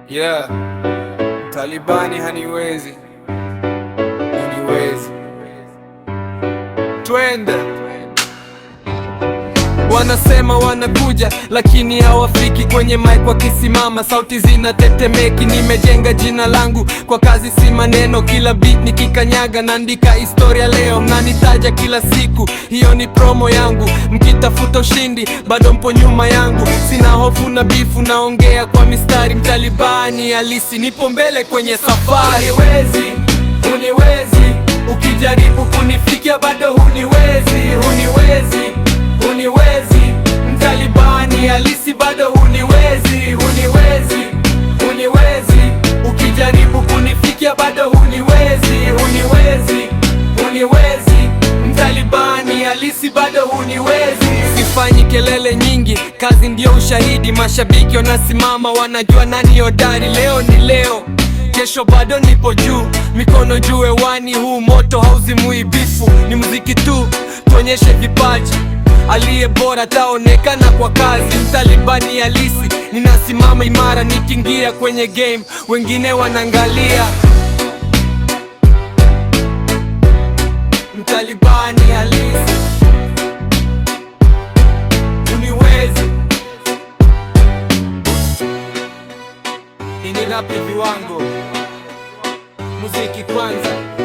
Yeah, Talibani haniwezi, haniwezi. Twende. Wanasema wanakuja lakini hawafiki kwenye mic, wakisimama sauti zinatetemeki. Nimejenga jina langu kwa kazi, si maneno. Kila beat nikikanyaga naandika historia leo. Mnanitaja kila siku, hiyo ni promo yangu. Mkitafuta ushindi bado mpo nyuma yangu. Sina hofu na bifu, naongea kwa mistari. Mtalibani halisi, nipo mbele kwenye safari. Huniwezi, huniwezi, ukijaribu kunifikia bado huniwezi, huniwezi, huniwezi, Mtalibani halisi bado huniwezi, huniwezi, huniwezi, ukijaribu kunifikia bado huniwezi, huniwezi, huniwezi, Mtalibani halisi bado huniwezi. Sifanyi kelele nyingi, kazi ndio ushahidi. Mashabiki wanasimama, wanajua nani hodari. Leo ni leo, kesho bado nipo juu, mikono juu hewani, huu moto hauzimui bifu, ni muziki tu, tuonyeshe vipaji. Aliye bora taonekana kwa kazi. Mtalibani halisi, ninasimama imara, nikiingia kwenye game, wengine wanaangalia. Mtalibani halisi, huniwezi. Ni rap ya viwango, muziki kwanza.